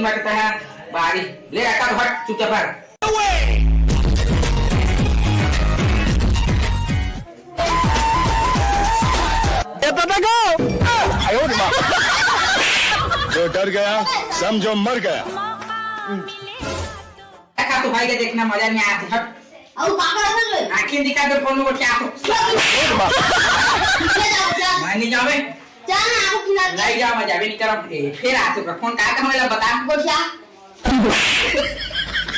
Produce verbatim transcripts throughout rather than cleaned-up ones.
हटता है बारी। ले, हटा तो, हट, चुपचाप हट। ये पता को? जो डर गया, समझो मर गया। देखा तो भाई के देखना मजा नहीं आया, हट। अउ पापा ना रे। आँखें दिखा दे, फोन में क्या तो। ले जाओ, जा। मैं नहीं जावे। जा ना, आपको खिला दे। नहीं जाओ, मैं जावे नहीं करम। ए, फिर आ चुका। फोन का, का होला बता। गोठिया।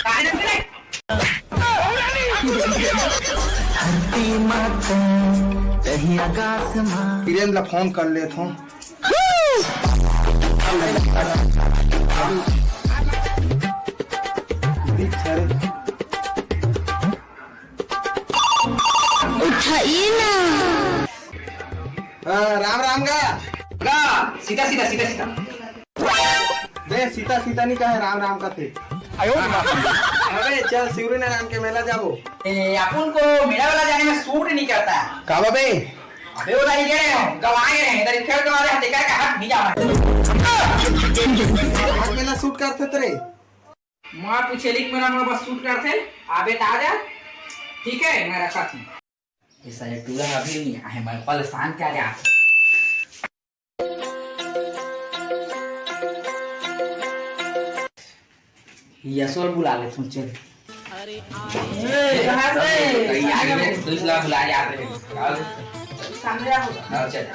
काहे ना करे? धरती माता, कहीं आकाश माँ। किरण ला फोन कर लेत हूँ। उठाइए ना। हाँ, राम राम गा। गा, सीधा, सीधा, सीधा, सीधा। बे, सीधा, सीधा नहीं कहे, राम राम कथे। अबे, चल, शिवरी नारायण के मेला जाबो। ए, अपन को मेला वाला जाने में सूट नहीं करता। का बा बे? अबे, वो नहीं कह रहे हो, गवा गए हैं, इधर खेल गवा रहे हैं, देखा क्या, हट, नहीं जावा। आज मेला सूट करते तेरे। माँ पूछे लिख मेरा, मैं बस सूट करते, आबे त आ जा, ठीक है, मैं रखा थी। ये सारे टूरा अभी नहीं आए, मैं परेशान क्या जा। यशवल बुला ले तू, चल। ए, कहाँ से? कहीं आगे में दूसरा बुला जाते हैं। आओ। सामने आओ। आओ, चल।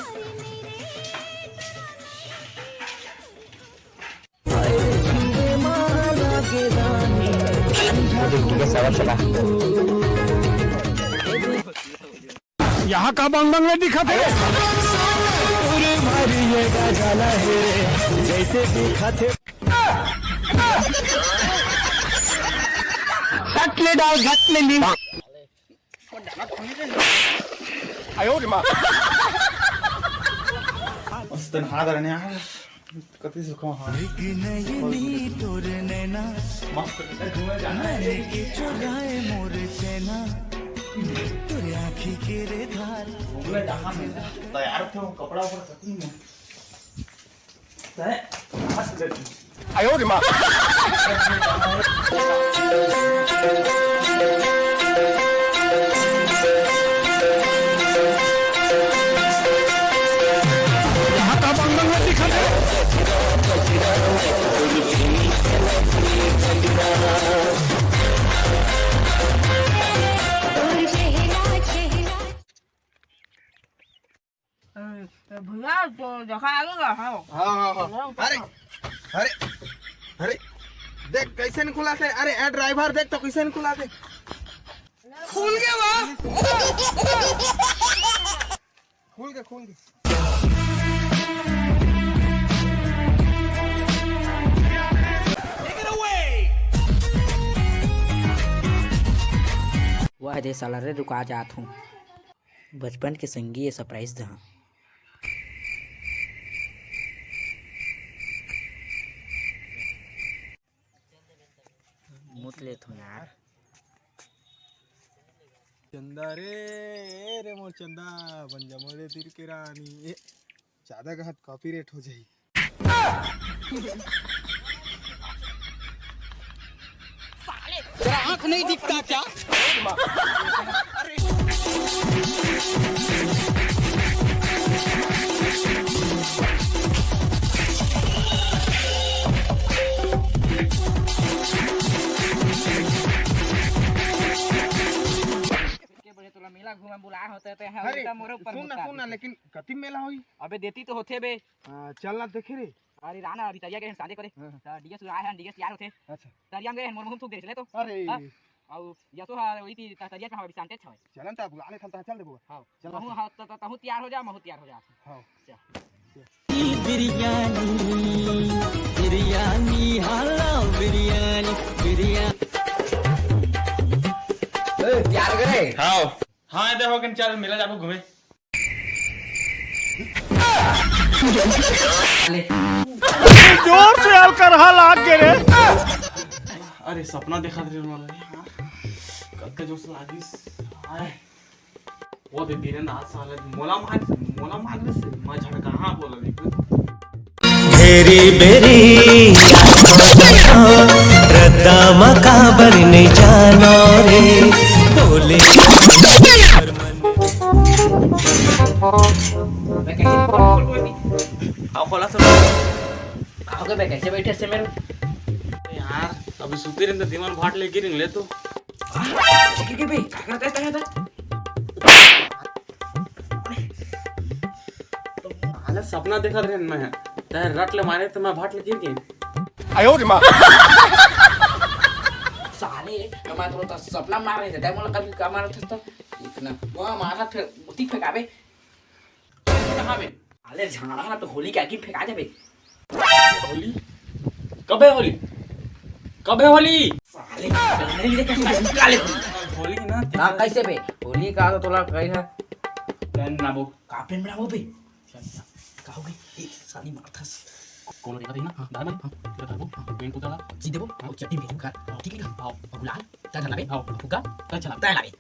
यहाँ का बंग बंग में दिखा थे? पूरे भारी ये गजाला है रे, जैसे दिखा थे। सट ले डाल, घट ले ली। आयो रे माँ। मस्त नहा दरने आ। कति सुख, हाँ। एक नयनी तोर नैना, मस्त। घूमे जाना है। नैन के चोराए मोर चैना, तोर आँखी के रे धार। घूमे जाना है। तैयार थे वो कपड़ा ऊपर कति में। तय, मस्त। आयो रे माँ। यहाँ का बंगल में दिखा दे। अरे, तो भैया, तो देखा आगे का, हाँ। हाँ, हाँ, हाँ। अरे, अरे, अरे, देख कैसे नहीं खुला थे। अरे, ए ड्राइवर, देख तो कैसे नहीं खुला थे। खुल गया वाह। खुल गया, खुल गया। वाह दे साला रे, रुका जात हूँ। बचपन के संगी ये सरप्राइज दहा। मुत लेत हूँ यार। चंदा रे, ए रे मोर चंदा, बन जा मोरे दिल के रानी। ए, ज्यादा कहत कॉपीराइट हो जाई। तेरा आंख नहीं दिखता क्या? के बोले तोला मेला घूमे बुलाए होते ते है, अरे, उल्टा मोरे ऊपर सुन ना, मुक्का सुन ना, देते। लेकिन कति मेला होई? अबे देती तो होथे बे। हाँ, चल ना देखे रे। अरे राना, अभी तरिया गए हैं साझे करे। हाँ, हाँ। तो डीएस आए हैं, डीएस तैयार होथे। अच्छा। तरिया में गए हैं, मोर मुंह थूक दे रहे तो। अरे। हाँ? और या तो हाँ, वही थी, त-, तरिया पे हम अभी शांति अच्छा है। चलन तो बुला ले, थम तो चल देबो। हाँ। चल। महू, हाँ, तो, तो, तहू तैयार हो जा, महू तैयार हो जा। हाँ। चल। बिरयानी, बिरयानी, हाला बिरयानी, बिरयानी। ए, तैयार करे? हाँ। हाँ, इधर हो, चल, मेला जाबो घूमे। जोर से हल्का रहा लाग के रे। अरे, सपना देखा थे, हाँ। कतका जोर से लागिस। आए। वो दे बीरेंद्र आज साले मोला मार, मोला मार दे से, मैं झटका, हाँ, बोला नहीं कुछ। घेरी बेरी। दामा काबर नहीं जानो रे, बोले। आओ, खोला सब। आओगे बे, कैसे बैठे से मेरे? यार, अभी सुते रहते, दिमाग भाट ले गिर ले तो। हाँ? ठीक है बे, क्या करता है, क्या करता है? तो साला सपना देखत रहेन मैं, तै रट ले मारे त मैं भाट ले गिर गेन। आयो रे माँ। साले, मैं तो, तो सपना मार रहे थे, तै मोला कभी का मारत हस त? इतना, वो मारा फिर उती फेंकाबे। कहाँ बे? साले झाड़ा ना तो होली के आगे फेंका देबे। होली? कबे होली? कबे होली? साले, नहीं देखे, साले, काले होली। होली ना, हाँ, कैसे बे? होली का तो तोला कही है। पेन बनाबो। का पेन बनाबो बे? चल, चल। का हो गई? ए, साली मारथस। कोनो देखा देखी ना? हाँ, दाल बनी? हाँ, पूरा डालबो। हाँ, पेन पूरा डाल। जी देबो? हाँ। और चटनी भी कर। हाँ। ठीक है? हाँ। और गुलाल, तै चलाबे? हाँ। फुग्गा, तै चलाबे? तै लाबे।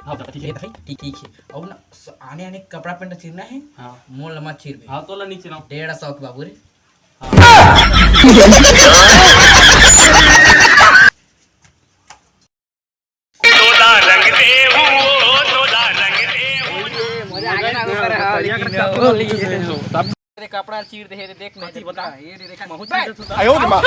हाँ, ठीक है। ठीक, ठीक है। और ना, स-, आने, आने कपड़ा पेन चीरना है। हाँ। मोल मत चीरबे। हाँ, तोला नहीं चीरना। डेढ़ सौ के बाबू रे। मजा आ गया ना, ऊपर, हाँ, लेकिन तेरे कपड़ा चीर दे, ये देख, नहीं कथी बता? ये देख, बहुत चीर दे। आयो रे माँ।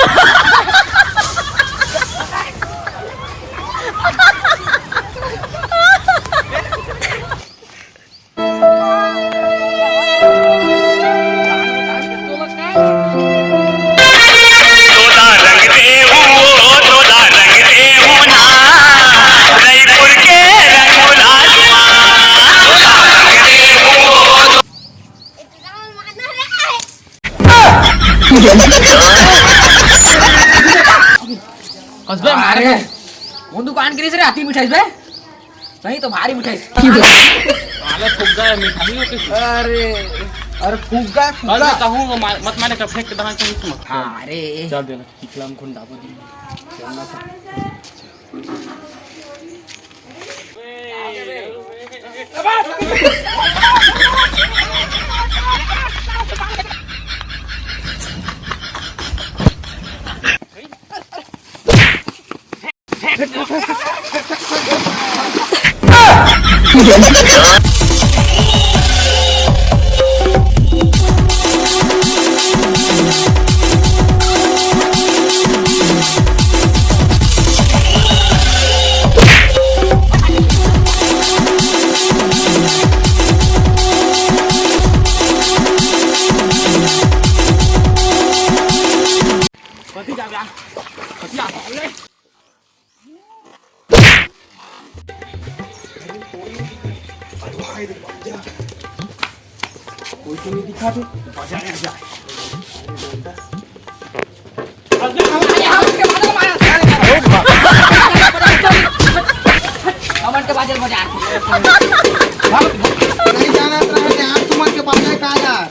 कसबे अरे, वो दुकान के लिए से आती मिठाई बे। नहीं तो भारी मिठाई। अरे फुग्गा है, मिठाई हो किसी? अरे, अरे फुग्गा, फुग्गा। अरे कहूँ मत माने, कब फेंक के दहा कहूँ तुम। हाँ, अरे। चल देना, चिखला में खुंडा को दी। कथी जाबे आ? कथी आ? कोई तो नहीं दिखा दे। हमन के बाजल बजा। नहीं जानत रहे कि आप तुमन के बाजल का यार।